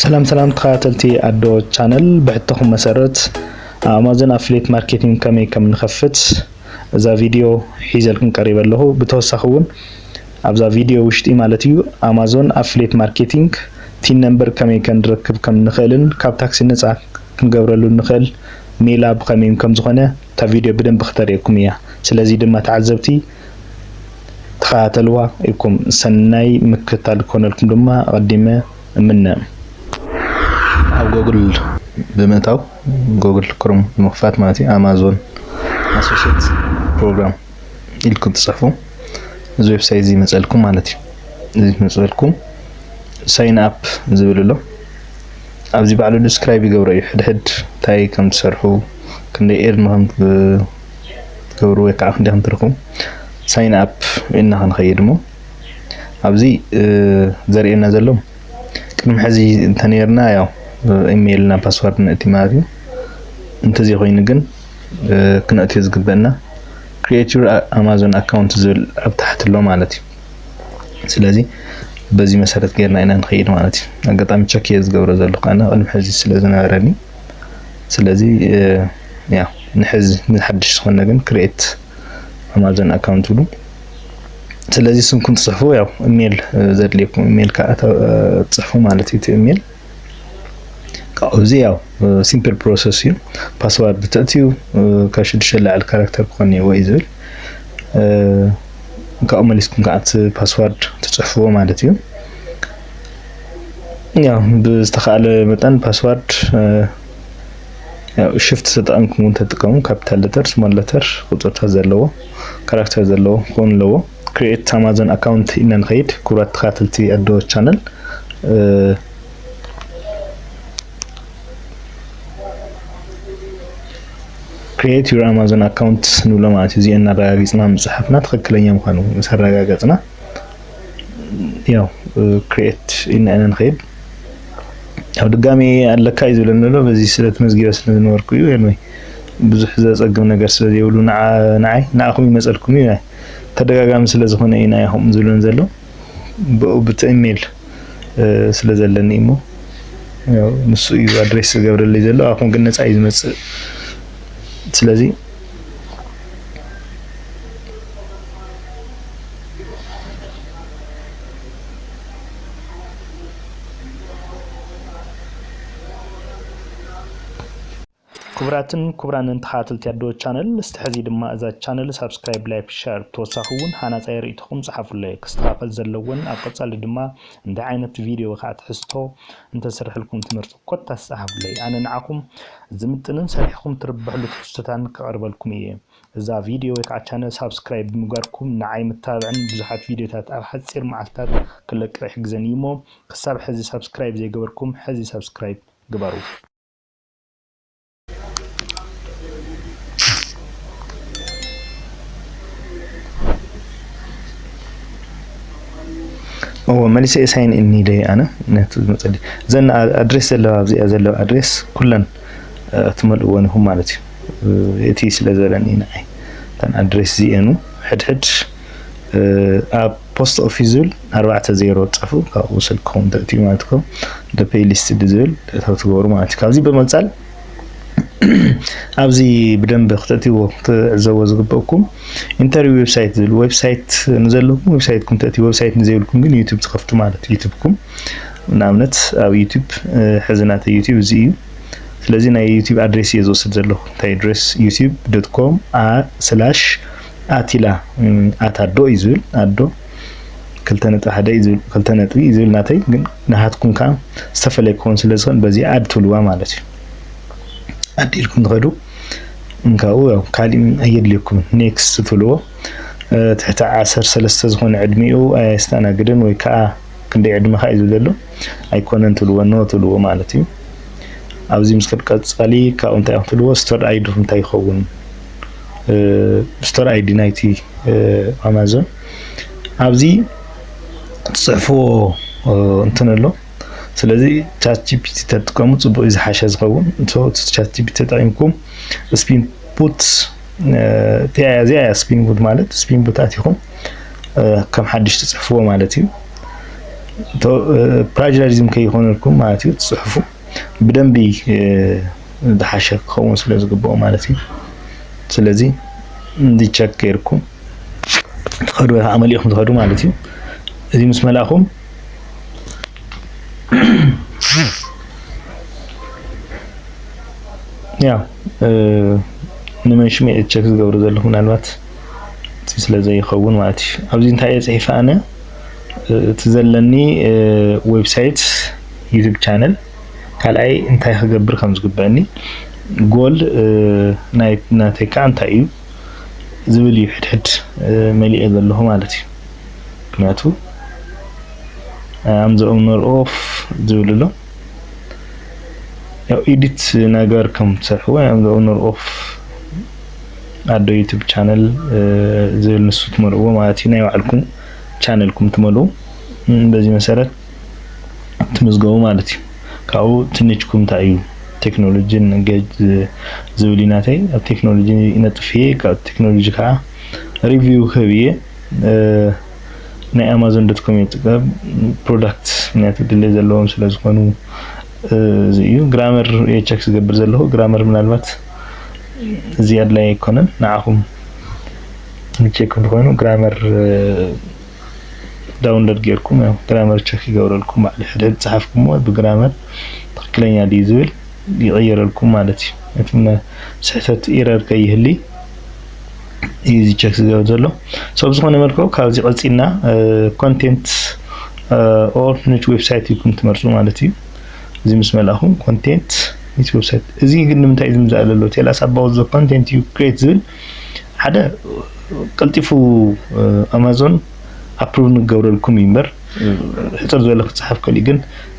ሰላም ሰላም ተኸታተልቲ ኣዶ ቻነል፣ ብሕቶኹም መሰረት ኣማዞን ኣፍሌት ማርኬቲንግ ከመይ ከም ንኸፍት እዛ ቪድዮ ሒዘልኩም ቀሪበ ኣለኹ። ብተወሳኺ እውን ኣብዛ ቪድዮ ውሽጢ ማለት እዩ ኣማዞን ኣፍሌት ማርኬቲንግ ቲን ነምበር ከመይ ከንረክብ ከም ንኽእልን ካብ ታክሲ ነፃ ክንገብረሉ ንኽእል ሜላ ብኸመይ ከም ዝኾነ እታ ቪድዮ ብደንቢ ክተርእየኩም እያ። ስለዚ ድማ ተዓዘብቲ ተኸታተልዋ ኢኩም። ሰናይ ምክትታል ክኾነልኩም ድማ ኣቐዲመ እምነ። ኣብ ጎግል ብምእታው፣ ጎግል ክሮም ብምኽፋት ማለት እዩ፣ ኣማዞን ኣሶሽየት ፕሮግራም ኢልኩም ትጽሕፉ፣ እዚ ዌብሳይት እዚ ይመጸልኩም ማለት እዩ። እዚ ይመጸልኩም፣ ሳይን ኣፕ ዝብል ኣሎ። ኣብዚ ባዕሉ ዲስክራይብ ይገብሮ እዩ፣ ሕድሕድ እንታይ ከም ትሰርሑ፣ ክንደይ ኤርን ከም ትገብሩ ወይ ከዓ ክንደይ ከም ትረኽቡ። ሳይን ኣፕ ኢልና ክንኸይድ እሞ ኣብዚ፣ እ፣ ዘርእየና ዘሎ ቅድሚ ሕዚ እንተነይርና ያው ኢሜይልና ፓስዋርድ ነእቲ ማለት እዩ። እንተዘይኮይኑ ግን፣ እ፣ ክነእትዮ ዝግበአና ክሪኤት ዩር ኣማዞን ኣካውንት ዝብል ኣብ ታሕቲ ኣሎ ማለት እዩ። ስለዚ በዚ መሰረት ጌርና ኢና ንኸይድ ማለት እዩ። ኣጋጣሚ ቸክ እየ ዝገብሮ ዘለኹ ኣነ ቅድሚ ሕዚ ስለ ዝነበረኒ። ስለዚ፣ እ፣ ያው ንሕዚ ንሓድሽ ዝኾነ ግን ክሪኤት ኣማዞን ኣካውንት ብሉ። ስለዚ ስምኩም ትጽሕፉ፣ ያው ኢሜል፣ እ፣ ዘድልየኩም ኢሜል ከዓ ተ-፣ እ፣ ትጽሕፉ ማለት እዩ። እቲ ኢሜል ካብኡ እዚ ያው፣ እ፣ ሲምፕል ፕሮሰስ እዩ። ፓስዋርድ ተእትዩ፣ እ፣ ካብ ሽዱሽተ ላዕሊ ካራክተር ክኾን እየዎ እዩ ዝብል። እ፣ ካብኡ መሊስኩም ከዓ እቲ ፓስዋርድ ትጽሕፍዎ ማለት እዩ። ያው ብዝተኻእለ መጠን ፓስዋርድ፣ እ፣ ያው ሽፍት ተጠቒምኩም እውን ተጥቀሙ። ካፒታል ለተር፣ ስሞል ለተር፣ ቁጽርታት ዘለዎ፣ ካራክተር ዘለዎ ክኸውን ኣለዎ። ክሪኤት ኣማዞን ኣካውንት ኢና ንኸይድ። ክቡራት ተኸታተልቲ ኣዶ ቻነል፣ እ፣ ክሪኤት ዩር ኣማዞን ኣካውንት ንብሎ ማለት እዩ። እዚአን እናረጋጊጽና ምጽሓፍና ትኽክለኛ ምዃኑ ምስ ኣረጋገጽና፣ ያው፣ እ፣ ክሪኤት ኢልና ኢና ንኸይድ። ያው ድጋሜ ኣለካ እዩ ዝብለኒ ዘሎ፣ በዚ ስለ ተመዝጊበ ስለ ዝነበርኩ እዩ። ኤንወይ፣ ብዙሕ ዘጸግም ነገር ስለ ዘይብሉ ንዓ-፣ ንዓይ፣ ንዓኹም ይመጸልኩም እዩ። ተደጋጋሚ ስለ ዝኾነ እዩ ንዓኹም ዝብለኒ ዘሎ። ብኡ ብቲ ኢሜል፣ እ፣ ስለ ዘለኒ እሞ፣ ያው ንሱ እዩ ኣድሬስ ዝገብረለይ ዘሎ። ኣኹም ግን ነጻ እዩ ዝመጽእ። ስለዚ ክቡራትን ክቡራንን ተኸታተልቲ ኣዶ ቻነል፣ እስቲ ሕዚ ድማ እዛ ቻነል ሳብስክራይብ፣ ላይክ፣ ሸር፣ ተወሳኺ እውን ሃናጻይ ርእይቶኹም ጸሓፉለይ። ክስተኻኸል ዘለዎን ኣብ ቀጻሊ ድማ እንታይ ዓይነት ቪድዮ ወይ ከዓ ትሕዝቶ እንተስርሐልኩም ትመርጹ ኮታስ ጸሓፉለይ። ኣነ ንዓኹም ዝምጥንን ሰሪሕኹም ትርብሕሉ ትሕዝቶታን ከቕርበልኩም እየ። እዛ ቪድዮ ወይ ከዓ ቻነል ሳብስክራይብ ብምግባርኩም ንዓይ ምተባብዕን ብዙሓት ቪድዮታት ኣብ ሓፂር መዓልትታት ክለቅቕ ይሕግዘኒ እዩ እሞ ክሳብ ሕዚ ሳብስክራይብ ዘይገበርኩም ሕዚ ሳብስክራይብ ግበሩ። እዎ፣ መሊሰ እየ ሳይን ኢን ኢለ ኣነ ነቲ ዝመጸልይ። እዘን ኣ-፣ ኣድሬስ ዘለዋ ኣብዚኣ ዘለዋ ኣድሬስ ኩለን፣ እ፣ ትመልእወን ኢኹም ማለት እዩ። እ፣ እቲ ስለ ዝበለኒ ንዓይ እተን ኣድሬስ እዚኤኑ ሕድሕድ፣ እ፣ ኣብ ፖስት ኦፊስ ዝብል ኣርባዕተ ዜሮ ጸፉ፣ ካብኡ ስልክኹም ተእትዩ ማለት እኮ፣ ደ ፔይ ሊስት ዝብል እታው ትገብሩ ማለት እዩ። ካብዚ ብምቕጻል ኣብዚ ብደንብ ክተእትይዎ ክትዕዘብዎ ዝግበእኩም ኢንተርቪው ዌብሳይት ዝብል ዌብሳይት ንዘለኩም ዌብሳይትኩም ተእትዩ፣ ዌብሳይት ንዘይብልኩም ግን ዩቱብ ትኸፍቱ ማለት እዩ። ዩቱብኩም ንኣብነት ኣብ ዩቱብ፣ እ፣ ሕዚ ናተይ ዩቱብ እዚ እዩ። ስለዚ ናይ ዩቱብ ኣድሬስ እየ ዝወስድ ዘለኹ። እንታይ ኣድሬስ? ዩቱብ ዶት ኮም አ-፣ ስላሽ ኣቲላ፣ እ፣ ኣት ኣዶ እዩ ዝብል፣ ኣዶ ክልተ ነጥቢ ሓደ እዩ ዝብል፣ ክልተ ነጥቢ እዩ ዝብል ናተይ፣ ግን ናሃትኩም ከዓ ዝተፈለየ ክኸውን ስለ ዝኽእል በዚ ኣድ ትብልዋ ማለት እዩ። ኣድ ኢልኩም ትኸዱ፣ እንካኡ ያው ካሊእ ኣየድልየኩምን። ኔክስት ትብልዎ። እ፣ ትሕቲ ዓሰርተ ሰለስተ ዝኾነ ዕድሚኡ ኣየስተኣናግድን ወይ ከዓ ክንደይ ዕድመኻ እዩ ዝብል ዘሎ፣ ኣይኮነን ትብልዎ፣ ኖ ትብልዎ ማለት እዩ። ኣብዚ ምስ ከድ ቀጻሊ ካብኡ እንታይ ኢኹም ትብልዎ፣ ስቶር ኣይዲ እንታይ ይኸውን? እ፣ ስቶር ኣይዲ ናይቲ፣ እ፣ ኣማዞን ኣብዚ ትጽሕፍዎ፣ እ፣ እንትን ኣሎ። ስለዚ ቻት ጂ ፒ ቲ ተጥቀሙ፣ ጽቡቕ እዩ፣ ዝሓሸ ዝኸውን። ሶ፣ እቲ ቻት ጂ ፒ ቲ ተጠቒምኩም ስፒን ቡት፣ እ፣ እቲኣ እያ፣ እዚኣ እያ ስፒን ቡት ማለት። ስፒን ቡት ኣቲኹም፣ እ፣ ከም ሓድሽ ትጽሕፍዎ ማለት እዩ። ፕላጅራሪዝም ከይኾነልኩም ማለት እዩ። ጽሑፉ ብደንቢ ዝሓሸ ክኸውን ስለ ዝግብኦ ማለት እዩ። ስለዚ እንዲ ቸክ ገይርኩም ትኸዱ ወይ ከዓ መሊእኹም ትኸዱ ማለት እዩ። እዚ ምስ መላእኹም ያው ንመንሽም እየ ቸክ ዝገብሩ ዘለኹ፣ ምናልባት እቲ ስለ ዘይኸውን ማለት እዩ። ኣብዚ እንታይ እየ ፅሒፈ ኣነ? እቲ ዘለኒ ዌብሳይት፣ ዩቱብ ቻነል፣ ካልኣይ እንታይ ክገብር ከም ዝግበአኒ፣ ጎል ናተይ ከዓ እንታይ እዩ ዝብል እዩ ሕድሕድ መሊኤ ዘለኹ ማለት እዩ። ምክንያቱ ኣም ዘ ኦነር ኦፍ ዝብል ኣሎ። ያው ኤዲት ነገር ከም ትሰርሕዎ ኣም ዘ ኦነር ኦፍ ኣዶ ዩቱብ ቻነል ዝብል ንሱ ትመልእዎ ማለት እዩ። ናይ ባዕልኩም ቻነልኩም ትመልኡ። በዚ መሰረት ትምዝገቡ ማለት እዩ። ካብኡ እቲ ኒችኩም እንታይ እዩ? ቴክኖሎጂን ገጅ ዝብል እዩ ናተይ። ኣብ ቴክኖሎጂ ይነጥፍ እየ። ካብ ቴክኖሎጂ ከዓ ሪቪው ክህብ እየ። ናይ ኣማዞን ዶት ኮም እየ ዝጥቀም፣ ፕሮዳክት፣ ምክንያቱ ድሌት ዘለዎም ስለ ዝኾኑ። እዚ እዩ። ግራመር እየ ቸክ ዝገብር ዘለኹ። ግራመር ምናልባት እዚ ኣድላይ ኣይኮነን፣ ንዓኹም ቸክ እንተኾይኑ ግራመር ዳውንሎድ ጌርኩም ያው ግራመር ቸክ ይገብረልኩም። ባዕሉ ሕድሕድ ዝፀሓፍኩምዎ ብግራመር ትኽክለኛ ድዩ ዝብል ይቕይረልኩም ማለት እዩ። እቲ ስሕተት፣ ኢረር ከይህሊ እዩ እዚ ቸክ ዝገብር ዘሎ። So ብዝኾነ መልክዑ ካብዚ ቀፂልና ኮንቴንት ኦር ኒች ዌብሳይት ኢልኩም ትመርፁ ማለት እዩ። እዚ ምስ መላእኹም ኮንቴንት ኒች ዌብሳይት። እዚ ግን ንምንታይ እዩ ዝምዛእ ዘሎ? Tell us about the content you create ዝብል ሓደ ቀልጢፉ ኣማዞን ኣፕሩቭ ንገብረልኩም እዩ እምበር፣ ሕፅር ዝበለ ክፀሓፍ ከሊእ ግን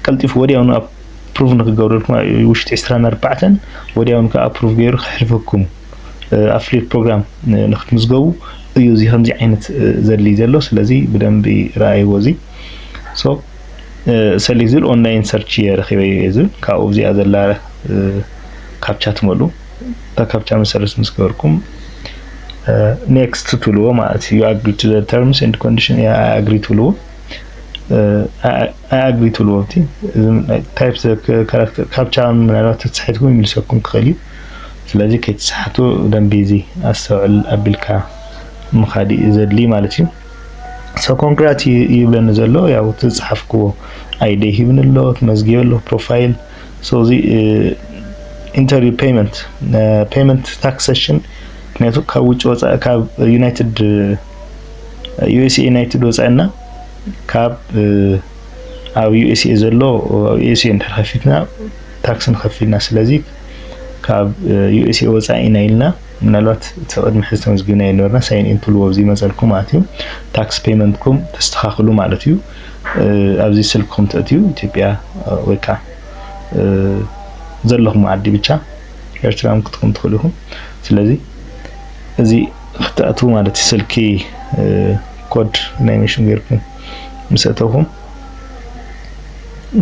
ቀልጢፉ ወዲያውኑ ኣፕሩቭ ንክገብረልኩም፣ ውሽጢ ዕስራን ኣርባዕተን ወዲያውኑ ከዓ ኣፕሩቭ ገይሩ ከሕልፈኩም፣ ኣፍሊት ፕሮግራም ንክትምዝገቡ እዩ እዚ ከምዚ ዓይነት ዘድሊ ዘሎ። ስለዚ ብደንቢ ረኣይዎ። እዚ ሰሌክት ዝብል ኦንላይን ሰርች እየ ረኪበዮ እየ ዝብል፣ ካብኡ እዚኣ ዘላ ካፕቻ ትመልኡ። እታ ካፕቻ መሰረት ምስ ገበርኩም ኔክስት ትብልዎ ማለት እዩ። You agree to the terms and condition? Yeah, I agree ትብልዎ። I agree ትብልዎ። እቲ ታይፕ ካፕቻ ምናልባት ተተሳሒትኩም ይምልሰኩም ክኽእል እዩ። ስለዚ ከይትሰሓቱ ደንቢ እዚ ኣስተውዕል ኣቢልካ ምኻድ እዩ ዘድሊ ማለት እዩ። So ኮንግራት ይብለኒ ዘሎ፣ ያው እቲ ዝፀሓፍክዎ ኣይዲ ሂብኒ ኣሎ፣ ተመዝጊበ ኣሎ፣ ፕሮፋይል። So እዚ ኢንተር ዩ ፔይመንት፣ ፔይመንት ታክስ ሴሽን፣ ምክንያቱ ካብ ውጭ ወፃኢ፣ ካብ ዩናይትድ፣ ዩ ኤስ ኤ ዩናይትድ ወፃእና ካብ ኣብ ዩ ኤስ ኤ ዘሎ፣ ኣብ ዩ ኤስ ኤ እንድሕር ከፊትና ታክስ ንኸፍል ኢና። ስለዚ ካብ ዩ ኤስ ኤ ወፃኢ ኢና ኢልና፣ ምናልባት እቲ ቅድሚ ሕዚ ተመዝጊብና ይነበርና፣ ሳይን ኢን ትብልዎ ኣብዚ ይመፀልኩም ማለት እዩ። ታክስ ፔይመንትኩም ተስተኻኽሉ ማለት እዩ። ኣብዚ ስልክኹም ተእትዩ ኢትዮጵያ ወይ ከዓ ዘለኹም ዓዲ ብቻ ኤርትራም ክትኩም ትኽእሉ ኢኹም። ስለዚ እዚ ክትኣትዉ ማለት እዩ። ስልኪ ኮድ ናይ ሚሽን ጌርኩም ምስ ኣተውኩም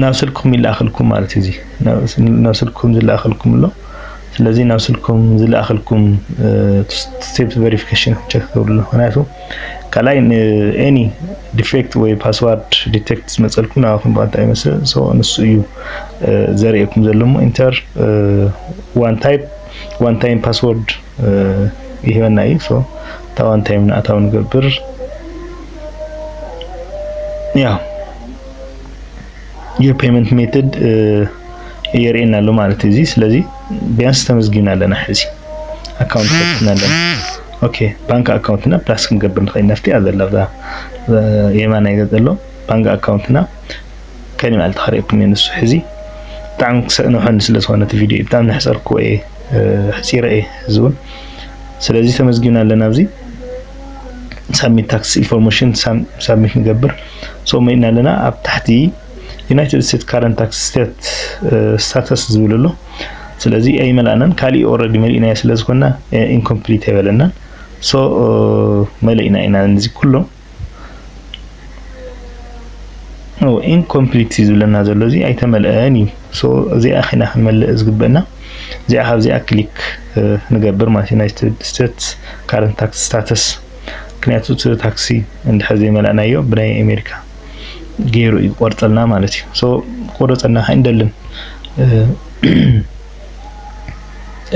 ናብ ስልክኩም ይለኣኸልኩም ማለት እዩ። እዚ ናብ ስልክኩም ዝለኣኸልኩም ኣሎ። ስለዚ ናብ ስልኩም ዝለኣኸልኩም ስቴፕ ቨሪፊኬሽን ቸክ ክገብሩ፣ ምክንያቱ ካልኣይ ኤኒ ዲፌክት ወይ ፓስዋርድ ዲቴክት ዝመፀልኩም ናባኹም ብቐጥታ ይመስል። So ንሱ እዩ ዘርእየኩም ዘሎ እሞ ኢንተር ዋን ታይፕ ዋን ታይም ፓስወርድ ይህበና እዩ። So እታ ዋን ታይም ንኣታው ንገብር። ያ your payment method የርእየና ኣሎ ማለት እዩ። ስለዚ ቢያንስ ተመዝጊብና ኣለና፣ ሕዚ ኣካውንት ከፍትና ኣለና። ኦኬ፣ ባንክ ኣካውንትና ፕላስ ክንገብር ንኽእል ኢና። ኣብቲ ኣብ ዘላ ኣብዛ የማናይ ገፅ ዘሎ ባንክ ኣካውንትና ከሊም ኣልተኸሪእኩም እየ። ንሱ ሕዚ ብጣዕሚ ክሰእንሖኒ ስለ ዝኾነ እቲ ቪድዮ ብጣዕሚ ነሕፀርክዎ እየ፣ ሕፂረ እየ ሕዚ እውን። ስለዚ ተመዝጊብና ኣለና። ኣብዚ ሳብሚት ታክስ ኢንፎርሜሽን ሳብሚት ንገብር። So መይና ኣለና ኣብ ታሕቲ ዩናይትድ ስቴትስ ካረንት ታክስ ስቴት ስታተስ ዝብል ኣሎ። ስለዚ ኣይመላእናን፣ ካሊእ ኦረዲ መሊእናዮ ስለ ዝኾንና ኢንኮምፕሊት ኣይበለናን። So መለኢና ኢና ነዚ ኩሎም። ኢንኮምፕሊት ዝብለና ዘሎ እዚ ኣይተመልአን እዩ። So እዚኣ ኺና ክንመልእ ዝግበና። እዚኣ ካብዚኣ ክሊክ ንገብር ማለት እዩ። ዩናይትድ ስቴትስ ካረንት ታክስ ስታተስ፣ ምክንያቱ እቲ ታክሲ እንድሕር ዘይመላእናዮ ብናይ ኣሜሪካ ገይሩ እዩ ቆርፀልና ማለት እዩ። So ቆረፀልና ኣይንደልን።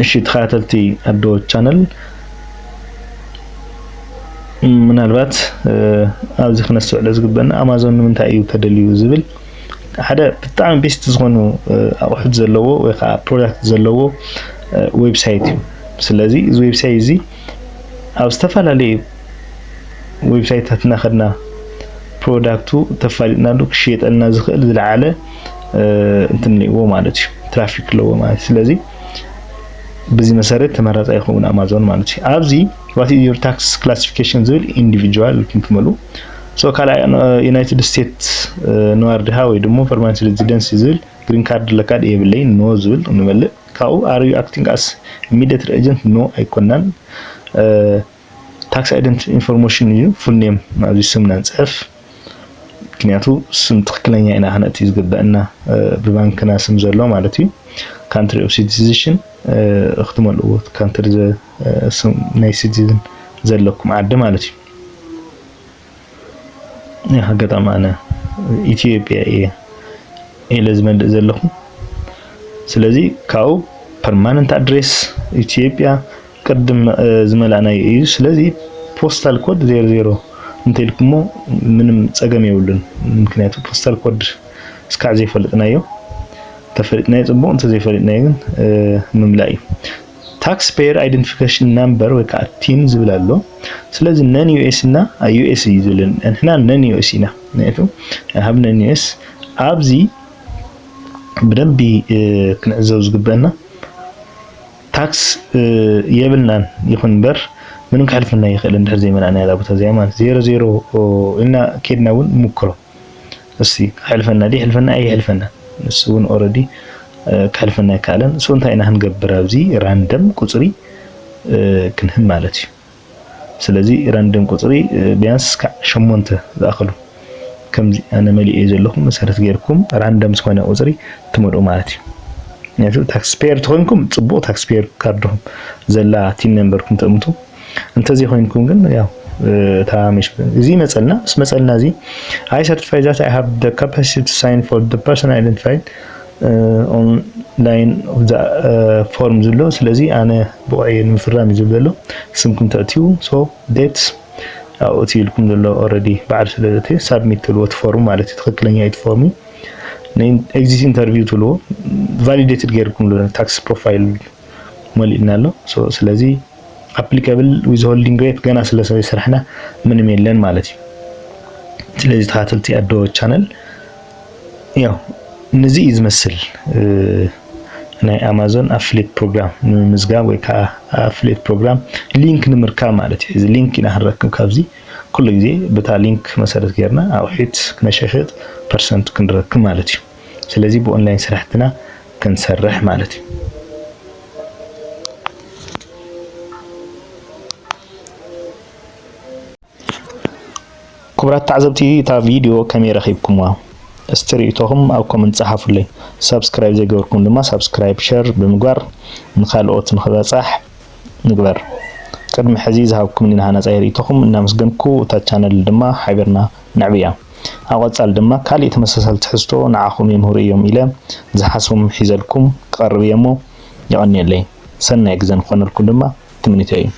እሺ ተኸታተልቲ ኣዶ ቻነል፣ ምናልባት ኣብዚ ክነስተውዕሎ ዝግበና ኣማዞን ንምንታይ እዩ ተደልዩ ዝብል ሓደ ብጣዕሚ ቤስት ዝኾኑ ኣቑሑት ዘለዎ ወይ ከዓ ፕሮዳክት ዘለዎ ዌብሳይት እዩ። ስለዚ እዚ ዌብሳይት እዚ ኣብ ዝተፈላለዩ ዌብሳይታት እናኸድና ፕሮዳክቱ ተፋሊጥናሉ ክሽየጠልና ዝኽእል ዝለዓለ እንትን ኣለዎ ማለት እዩ፣ ትራፊክ ኣለዎ ማለት እዩ። ስለዚ ብዚ መሰረት ተመራፃይ ይኸውን ኣማዞን ማለት እዩ። ኣብዚ what is your tax classification ዝብል ኢንዲቪጁዋል ኢልኩም ትመልኡ። So ካልኣይ ዩናይትድ ስቴትስ ነዋሪ ድኻ ወይ ድማ ፐርማነንት ሬዚደንሲ ዝብል ግሪን ካርድ ኣለካ ድየ የብለይን ኖ ዝብል ንመልእ። ካብኡ are you acting as mediator agent? ኖ ኣይኮናን። Tax identity information እዩ፣ ፉል ኔም ኣብዚ ስምና ንፅሕፍ፣ ምክንያቱ ስም ትኽክለኛ ኢና ክነእቲ ዝግበአና ብባንክና ስም ዘሎ ማለት እዩ። ካንትሪ ኦፍ ሲቲዝሽን ክትመልእዎ፣ ካንትሪ ናይ ሲቲዝን ዘለኩም ዓዲ ማለት እዩ። ኣጋጣሚ ኣነ ኢትዮጵያ እየ ኢለ ዝመልእ ዘለኹ። ስለዚ ካብኡ ፐርማነንት ኣድሬስ ኢትዮጵያ ቅድም ዝመላእናዮ እዩ። ስለዚ ፖስታል ኮድ ዜሮ ዜሮ እንተኢልኩሞ ምንም ፀገም የብሉን። ምክንያቱ ፖስታል ኮድ እስካዕ ዘይፈለጥናዮ፣ ተፈሊጥናዮ ፅቡቕ፣ እንተዘይፈሊጥናዮ ግን ምምላእ እዩ። Taxpayer identification number ወይ ከዓ ቲን ዝብል ኣሎ። ስለዚ ነን ዩ ኤስ እና ዩ ኤስ እዩ ዝብልን፣ ንሕና ነን ዩ ኤስ ኢና። ምክንያቱ ሃብ ነን ዩ ኤስ ኣብዚ ብደንቢ ክንዕዘብ ዝግበአና ታክስ የብልናን ይኹን እምበር ምንም ከሕልፈና ይኽእል እንድሕር ዘይመልኣና እዛ ቦታ እዚኣ ማለት ዜሮ ዜሮ ኢልና ኬድና እውን ንሙክሮ። እስቲ ክሕልፈና ድዩ ይሕልፈና ኣይሕልፈና ንሱ እውን ኦረዲ ክሕልፈና ኣይከኣለን። So እንታይ ኢና ክንገብር ኣብዚ ራንደም ቁፅሪ ክንህብ ማለት እዩ። ስለዚ ራንደም ቁፅሪ ቢያንስ እስካዕ ሸሞንተ ዝኣኸሉ ከምዚ ኣነ መሊኤ ዘለኹ መሰረት ገይርኩም ራንደም ዝኾነ ቁፅሪ ትመልኡ ማለት እዩ። ምክንያቱ ታክስፔየር ተኾይንኩም ፅቡቕ ታክስፔየር ካርድኹም ዘላ ቲን ነምበርኩም ተእምቱ እንተዘይኮይንኩም ግን ያው እታ መሽ እዚ መፀልና ምስ መፀልና እዚ I certify that I have the capacity to sign for the person identified online of the form ዝብሎ ስለዚ ኣነ ብቑዕ እየ ንምፍራም እዩ ዝብል ዘሎ ስምኩም ተእትዩ so date ኣብኡ እቲ ኢልኩም ዘሎ already ባዕሉ ስለ ዘእተየ ሳብሚት ትብልዎ እቲ ፎርም ማለት እዩ ትኽክለኛ እቲ ፎርም እዩ exit interview ትብልዎ validated ገይርኩም ዘሎ tax profile መሊእና ኣሎ ስለዚ applicable withholding rate ገና ስለ ዘይሰራሕና ምንም የለን ማለት እዩ። ስለዚ ተኸታተልቲ ኣዶ ቻነል ያው ነዚ እዩ ዝመስል ናይ ኣማዞን ኣፍሌት ፕሮግራም ንምምዝጋብ ወይ ከዓ ኣፍሌት ፕሮግራም ሊንክ ንምርካብ ማለት እዩ። እዚ ሊንክ ኢና ክንረክብ ካብዚ ኩሉ ግዜ በታ ሊንክ መሰረት ገይርና ኣቑሒት ክነሸሽጥ ፐርሰንት ክንረክብ ማለት እዩ። ስለዚ ብኦንላይን ስራሕትና ክንሰርሕ ማለት እዩ። ክቡራት ተዓዘብቲ እታ ቪድዮ ከመይ ረኺብኩምዋ? እስቲ ርእይቶኹም ኣብ ኮመንት ጸሓፉለይ። ሳብስክራይብ ዘይገበርኩም ድማ ሳብስክራይብ፣ ሸር ብምግባር ንኻልኦት ንኽበጻሕ ንግበር። ቅድሚ ሕዚ ዝሃብኩምኒ ናሃናጻይ ርእይቶኹም እናመስገንኩ እታ ቻነል ድማ ሓቢርና ነዕብያ። ኣብ ቀጻሊ ድማ ካልእ ተመሳሳሊ ትሕዝቶ ንዓኹም የምህሩ እዮም ኢለ ዝሓስቦም ሒዘልኩም ክቐርብ እየ እሞ የቐንየለይ። ሰናይ ግዘ ንኾነልኩም ድማ ትምኒተይ እዩ።